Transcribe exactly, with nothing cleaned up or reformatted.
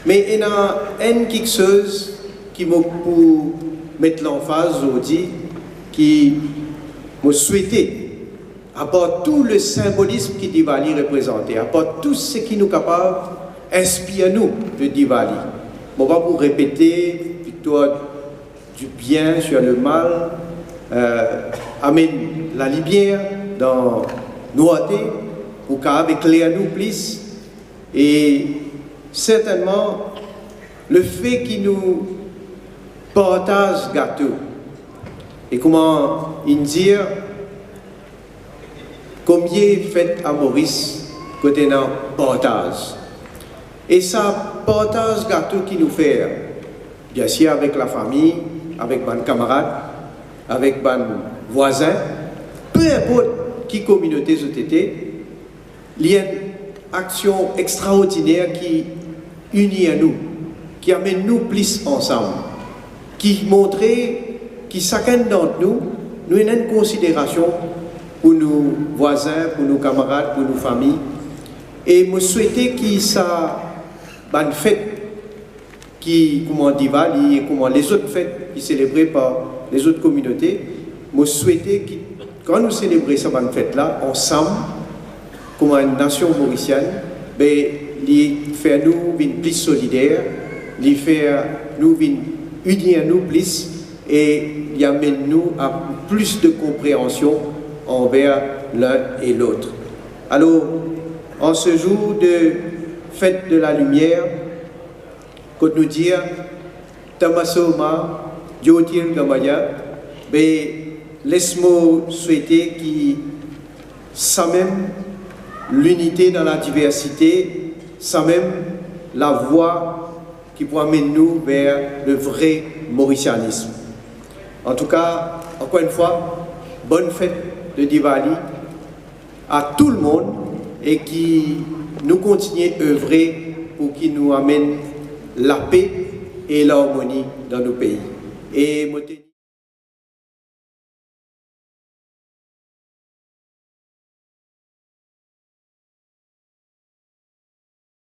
Me ena enn kiksoz ki mo pou met lanfaz zordi, ki mo swete, apar tou le sinbolism ki Diwali reprezante, apar tou seki nou kapav inspir nou de Diwali, mo pa pou repete, viktwar dibien sir lemal, euh, amenn lalimier dan nwarte, pou kapav ekler nou plis, e sertennman lefe ki nou partaz gato, e kouma inn dir, komie fet a Moris kot ena partaz. E sa partaz gato ki nou fer, biensir avek lafami, avek bann kamarad, avek bann vwazin, pe inport ki kominote zot ete, li enn aksion extraordiner ki inir nou, ki amenn nou plis ansam, ki montre ki sakenn dant nou, nou ena enn konsiderasion pou nou vwazin, pou nou kamarad, pou nou fami. E mo swete ki sa bann fet ki kouma Diwali e kouma lezot fet ki selebre par lezot kominote, mo swete ki kan nou selebre sa bann fet la ansam, kouma enn nasion morisienn, be, li fer nou vinn plis solider, li fer nou vinn inir nou plis, e li amenn nou a plis de konpreansion anver lin e lot. Alor, an se zour de fet de lalimier, kot nou dir, Tamasoma Jyotirgamaya, be, les mo swete ki samem linite dan ladiversite, samem lavwa ki pou amenn nou ver le vre morisianism. Antouka, ankor enn fwa, bonn fet de Diwali a tou lemonn, e ki nou kontigne evre pou ki nou amenn lape e larmoni dan nou pei. E mo te